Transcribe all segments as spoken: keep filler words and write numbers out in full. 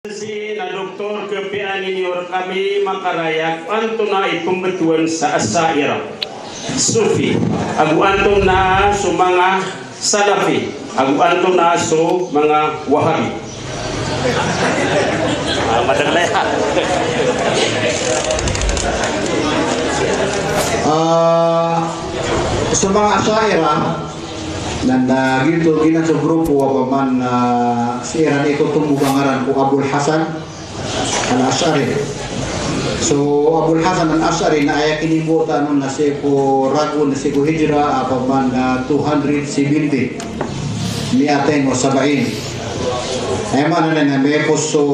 Sii na doktor, kepiyaan iyo rekami makarayag antonaa i pembetowan sa Asha'irah, Sufi, ago antonaa so manga Salafi, ago antonaa so manga Wahabi. Ah, madalaya. Ah, so manga Asha'irah, na, na giyoto giyanan so grupo a opama na, ah, sii ran itotombo a ngaran ko Abul Hasan Al-Ash'ari. So Abul Hasan Al-Ash'ari na aya kinimbotaan on na sii ko ragon, na sii ko hijra, a opama na two hundred seventy, mi'atayn wa sab'in. Aya maana niyan na miyapos so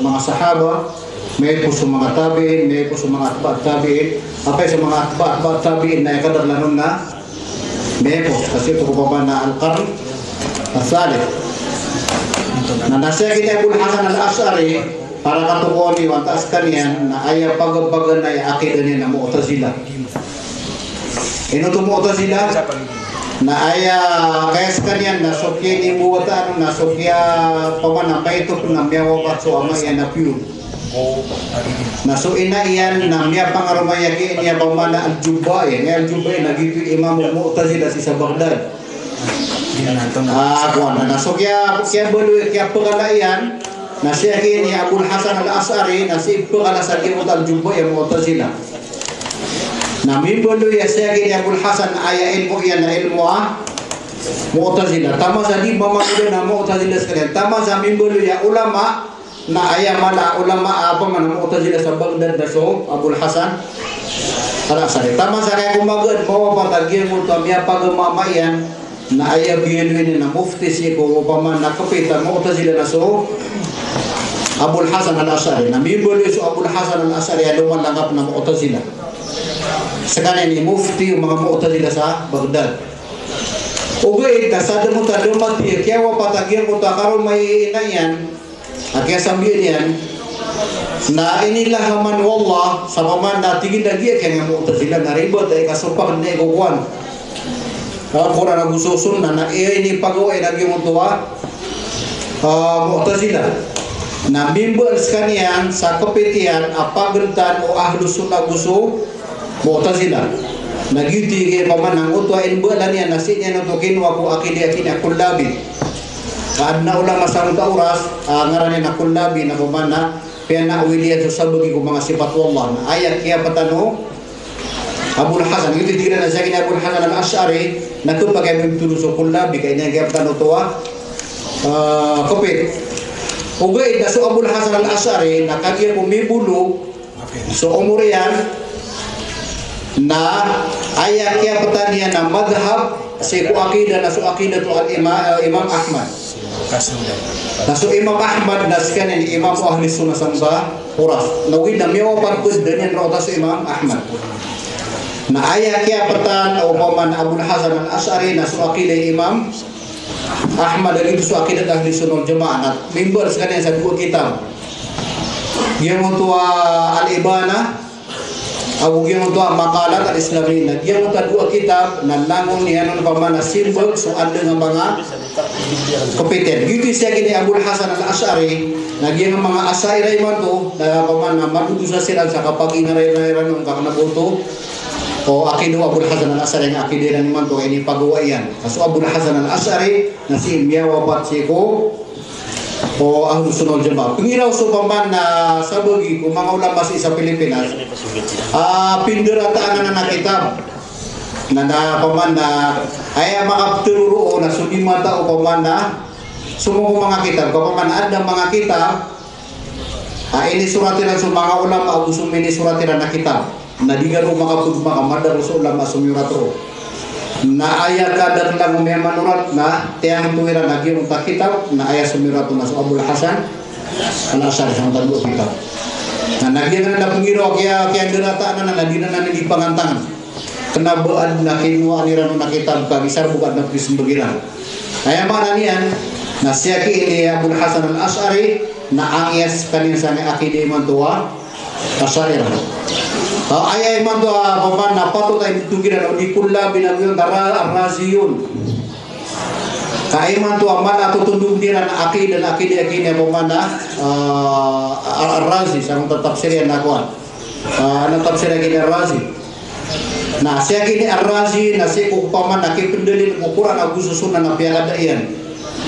manga sahaba, miyapos so manga tabi'in, miyapos so manga atba' tabi'in, apiya so manga atba', atba' tabi'in na aya kadar lanon na miyapos, ka sii oto ko opama na al-qarn al-thalith. Na, na sii ki Abul Hasan Al-Ash'ari, para katokawan iyo antaa sekaniyan, na aya pagapaganay a aqidah niyan na Mu'tazilah. Ino oto Mu'tazilah? Na aya, kaya sekaniyan na so kinimbotaan, na so kiya, opama na maito na miyawapat so ama iyan a piyon. Na so ina iyan na miyapangaroma iyan ki, aya opama na al-Jubba'i. Aya al-Jubba'i na giyoto i Imam Mu'tazilah sii sa Baghdad. Ah, kowan, na so kiya, kiyabaloy, kiyapekala iyan, na sii ki Abul Hasan Al-Ash'ari, na sii pekala sa giyoto al-Jubba'i a Mu'tazilah. Na mimbaloy iyan sii ki Abul Hasan, aya ilmo iyan na ilmo a Mu'tazilah. Taman sa di ba magoda na Mu'tazilah sekaniyan. Taman sa mimbaloy a ulama, na aya mala a ulama a opama na Mu'tazilah sa Baghdad na so Abul Hasan Al-Ash'ari. Taman sa kaya ko magad mawapat a giyoto a miyapagama a ama iyan, na aya biyaloy niyan na mufti sii ko opama na kepit a Mu'tazilah na so Abul Hasan Al-Ash'ari. Na mimbaloy so Abul Hasan Al-Ash'ari a lomalangkap na Mu'tazilah. Sekaniyan i mufti o manga Mu'tazilah sa Baghdad. Ogaid na sa da mota da mati, kiyawapat a giyoto a karoma i ina iyan, a kiyasambian iyan, na inilahaman o Allah, sa opama na tig iyan a giya kiyan a Mu'tazilah na ribat a ikasopak na ikokowan. Ah, Qur'an ago so Sunnah, na aya inipagawa iyan a giyoto a, ah, Mu'tazilah. Na mimbal sekaniyan sa kepit iyan a pagentan o Ahlus Sunnah ago so Mu'tazilah. Na giyoto i giya opama na oto a inbalan iyan na sii niyan oto kinowa ko aqidah a kina Kullabi. Ka aden a ulama sa oto a oras, ah, ngaran iyan a Kullabi na opama na piyanawil iyan so sabagi ko manga sipat o Allah. Na aya kiyapatan o Abul Hasan, giyoto i tig iran a sii ki Abul Hasan Al-Ash'ari, na kepakay a mibtero so Kullabi, ka aya kiyapatan oto a, ah, kepit. Ogaid na so Abul Hasan Al-Ash'ari, na kagiya ko mibolo, so omor iyan, na aya kiyapatan iyan a madhab, sii ko aqidah na so aqidah o al-ima-, eh, Imam Ahmad. Na so Imam Ahmad na sekaniyan i Imam o Ahli Sunnah sa oto a oras. Na ogaid na miyawapat bo, da niyan ron oto so Imam Ahmad. Na aya kiyapatan o opama na Abul Hasan Al-Ash'ari na so aqidah i Imam Ahmad, lagid so aqidah Ahli Sunnah wal Jamaah, na mimbal sekaniyan sa dowa kitab. Giyoto a Al-Ibanah, ago giyoto a Maqalat Al-Islamiyin. Na giyoto a dowa kitab na langon iyan on opama na simbag so aden a manga kepit iyan. Giyoto i sii ki Abul Hasan Al-Ash'ari, na giya manga Asha'irah imanto, na opama na madodosa siran sa kapagingaran iran on ka kena bo oto o aqidah o Abul Hasan Al-Ash'ari, na aqidah iran imanto a inipagawa iyan. Ka so Abul Hasan Al-Ash'ari na sii miyawapat sii ko o Ahlus Sunnah wal Jamaah. Pengiraw so opama na sabagi ko manga ulama sii sa Pilipinas a pindarataan anan a kitab. Na, na opama na aya makaptero roo na so di matao opama na so manga kitab. Opama na aden a manga kitab a inisorat iran so manga ulama ago so minisorat iran a kitab. Na di garo makapegma ka madakl so ulama a somiyorat roo. Na aya kadaklan o miyamanorat na tiyangto iran a giyoto a kitab, na aya somiyorat on na so Abul Hasan Al-Ash'ari sa oto a dowa kitab. Na, na giyanan a pengiraw a kiya, kiyandarataan anan na di anan di pangantangan. Kena ba aden a kinowaan iran on a kitab ka gisar bo ka aden a pisimbag iran. Aya maana niyan na sii ki Abul Hasan Al-Ash'ari na angiyas sekaniyan sa aqidah imanto a Asha'irah. Ah, aya imanto a opama na patot a intogiran o di Kullabi na giyoto a Ra-, Ar-Raziyun. Ka imanto a mala a totondog iran a aqidah, na aqidah iyan a pamana, ah, Ar-, Ar-Razi, sa tatapsir iyan a kowan. Ah, na tafsir iyan a Razi. Na sii giya Ar-Razi, na sii ko pamana kipndalil ko Qur'an ago so Sunnah na piyakada iyan.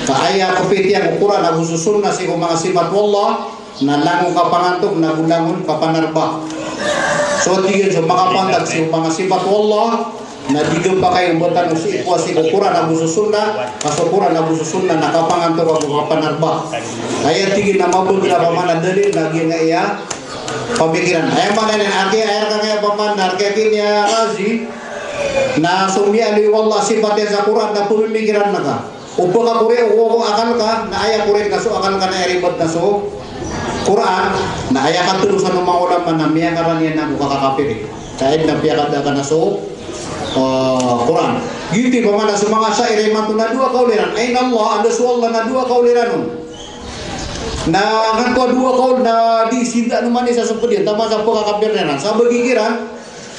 Ka aya kapitiya ko Qur'an ago so Sunnah sii ko manga sipat o Allah, na langon kapangantok, na langon kapanarba. So tig iyan so makapantag sii ko manga sipat o Allah, na di gpakay o ba tano sii ko, sii ko Qur'an ago so Sunnah, ka so Qur'an ago so Sunnah na kapangantok ago kapanarba. Aya tig iyan na mabagr a pamana dalil na giya na aya pamikiran. Aya maana niyan, aya rka ngaya pamana, aya tig iyan a Razi, na so miyaaloy o Allah a sipat iyan sa Qur'an na pmimikiran ka. O ba ka korek o akal ka, na aya korek na so akal ka na aya ribat na so Qur'an, na aya katharo san o manga ulama na miyakarani anan ko kakakapir. Ka aya na piyakada ka na so, ah, Qur'an. Giyoto i pamana so manga Asha'irah imanto na dowa kawl iran. Aina Allah, anda so Allah, na dowa kawl iran on. Na giyoto a dowa kawl na di sinda ano man isa so pd iyan, taman sa pkakapir iran. Sabagi kiran,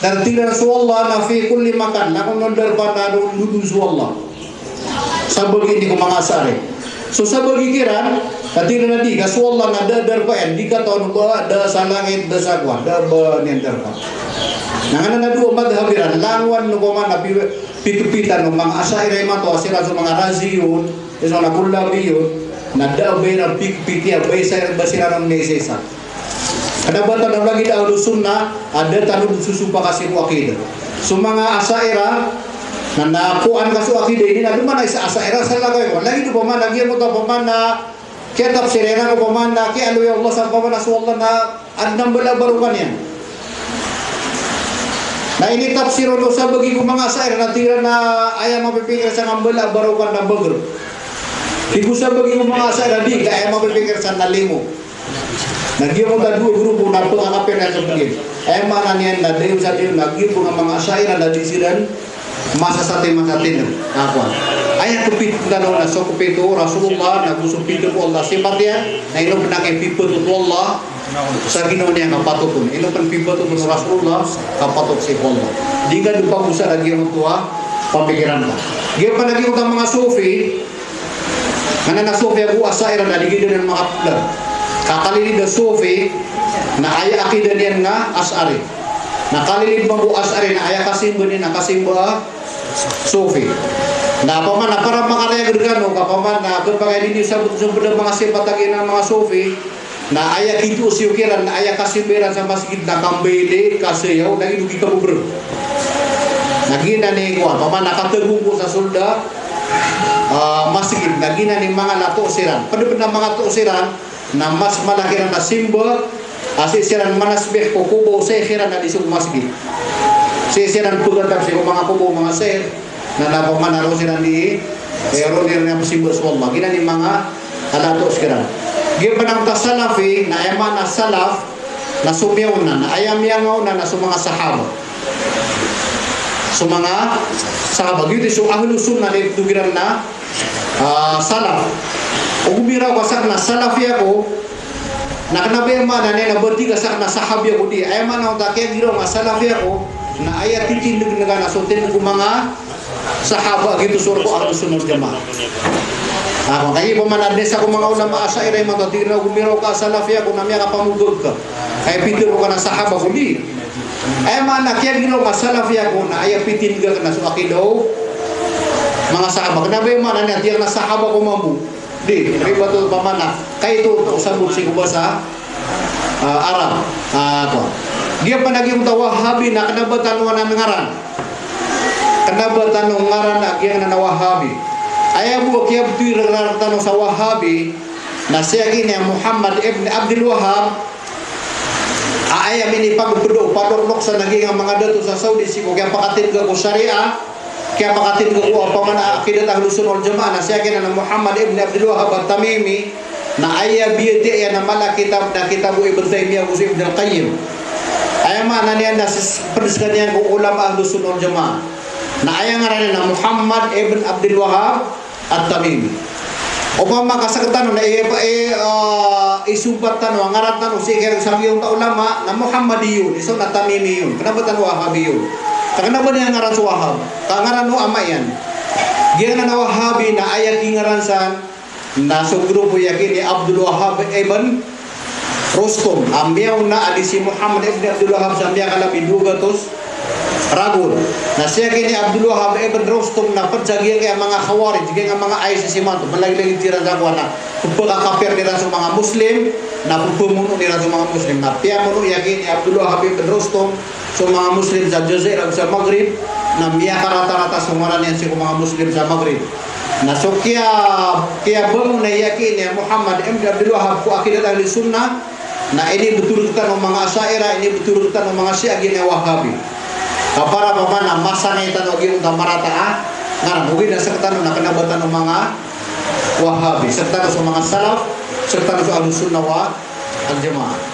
na tig iran so Allah na fi kulli makan, na ko da darpa na roo dn so Allah. Sabagi ini ko manga Asha'irah. So sabagi kiran, na tig iran a di, ka so Allah na da a darpa iyan, di katawan o ba da sa langit, da sa kowan, da a ba niyan darpa. Na giyanan a dowa madhhab iran, langowan o pamana pi-, pito-pitan o manga Asha'irah imanto a siran so manga Raziyun, iso na Kullabiyun, na da a ba iran pipitiya, ba isa, ba siran on miyaisa-isa. Kna ba tano lagid a Ahlus Sunnah, a da tano dn sosopaka sii ko aqidah. So manga Asha'irah, na, na kowan ka so aqidah ini, na doman a isa Asha'irah sa lakaw iyan. Lagid o pamana, giya ko ta pamana, kiyatafsir iran o pamana, kiyaaloy o Allah sa pamana so Allah na adn a mbala a barokan iyan. Na initafsir on o sabagi ko manga Asha'irah na tig iran a aya mapipikir sa mbala a barokan na bagr. Tig o sabagi ko manga Asha'irah di, ka aya mapipikir sa na limo. Na giyoto a dowa grupo na pkakapir iyan so pd iyan. Aya maana niyan na dayon sa dayon na giyoto a manga Asha'irah na di siran masasati, masatindg. Na kowan. Aya kapit tano na so kapito o Rasulullah, na go so pito ko Allah sipat iyan, na ino pn a kipipatot o Allah sa ginawa niyan a patot on. Ino pn pipatot o Rasulullah ka patot sii ko Allah. Di ka dn pagosa lagid oto a pamikiran ka. Giya pn lagid oto a manga Sufi, Maana na Sufi ago Asha'irah na di giya dn makapolar. Ka kalilid a Sufi na aya aqidah niyan na Ash'ari. Na kalilid mambo a Ash'ari na aya kasimba niyan na kasimba a Sufi. Na pamana para makarayag rkano, ka pamana khapakay di niyo sabot so pd a manga sipat a giyanan a manga Sufi, na aya kitoos iyo kiran, na aya kasimba iran sa masgit na kambayli, kasayaw, na ino di kabobrg. Na giyanan i kowan, pamana katagongko sa sold a, ah, masgit, na giyanan i manga na toos iran. Pd pn a manga toos iran, na mas mala kiran a simba, a sii siran manasbih ko kobaw o shaykh iran a di so masgit. Sii siran pgatan sii ko manga kobaw o manga shaykh, na na pamana roo siran di, eh, roo iran a pzimba so Allah. Giyanan i manga Ala to sekarang. Giya pn a Salafi, na aya maana Salaf, na so miyaona, na aya miyangaona na so manga sahaba. So manga sahaba. Giyoto so Ahlus Sunnah na iptho kiran na, ah, Salaf. O gomiraw ka sakn a Salafi ako, na kna ba aya maana niyan na ba tig ka sakn a Sahabi ako, di. Aya maana oto a kiyagiraw a Salafi ako, na aya titindgn ka na so tindg o manga sahaba, giyoto so rk o Ahlus Sunnah wal Jamaah. Ah, kagiya pman adn a isa ko manga ulama a Asha'irah imanto a tig iran a gomiraw ka a Salafi ako na miyakapamogag ka. Aya pitharo ka na sahaba ako, di. Aya maana kiyagiraw ka a Salafi ako na aya pitindg ka na so aqidah o manga sahaba. Kna ba aya maana niyan a tig iran a sahaba ako mambo. Di, ribat o pamana. Kaito o sabot sii ko basa ah, Arab. Ah, to. Giya pn a giyoto a Wahabi na kna ba tano anan ngaran. Kna ba tano ngaran a giyanan a Wahabi. Aya bo a kiyabtowi rktano sa Wahabi, na siya giya Muhammad ibn Abdul Wahhab, a aya minipagpdo, padokdok sa lagid a manga dato sa Saudi sii ko kiyapakatindg ko Sharia, kiyapakatindg ko opama na aqidat Ahlus Sunnah wal Jamaah, na siya giya na Muhammad ibn Abdul Wahhab At-Tamimi, na aya biyatiya iyan a mala a kitab na kitab o Ibn Taymiyyah ago si Ibn Al-Qayyim. Aya maana niyan na sis-, pd skaniyan ko ulama Ahlus Sunnah wal Jamaah. Na aya ngaran iyan na Muhammad ibn Abdul Wahhab At-Tamimi. Opama ka sktano na i, i, ah, isompat tano a ngaran tano sii ko sa giyoto a ulama na Muhammadiyun, isa na Tamimiyun. Kna ba tano Wahabiyun. Ka kna ba niyan ngaran so Wahhab. Ka ngaran o ama iyan. Giyangkanan a Wahhabi na aya kingaran san na so grupo aya kini Abdul Wahhab ibn Rustum. A miyaona a di si Muhammad ibn Abdul Wahhab sa miyakalabi dowa gatos ragon. Na siya kini Abdul Wahhab ibn Rustum na pd sa giyangkaya manga Khawarij, giyangkaya manga ISIS imanto, malagilagid siran sa kowan na pphakakapir iran so manga Muslim, na pphamono iran so manga Muslim. Na piyamono aya kini Abdul Wahhab ibn Rustum so manga Muslim sa Jazair ago sa Maghrib, na miyakaratarata so ngaran iyan sii ko manga Muslim sa Maghrib. Na so kiya, kiyabangon aya kini Muhammad ibn Abdul Wahhab ko aqidah Ahlus Sunnah, na inibto rktano o manga Asha'irah, inibto rktano o manga Shia, giya Wahhabi. Ka para pman na masangay tano a giyoto a marata a ngaran. Ogaid na sktano na kna ba tano manga Wahhabi, sktano so manga Salaf, sktano so Ahlus Sunnah wal Jamaah.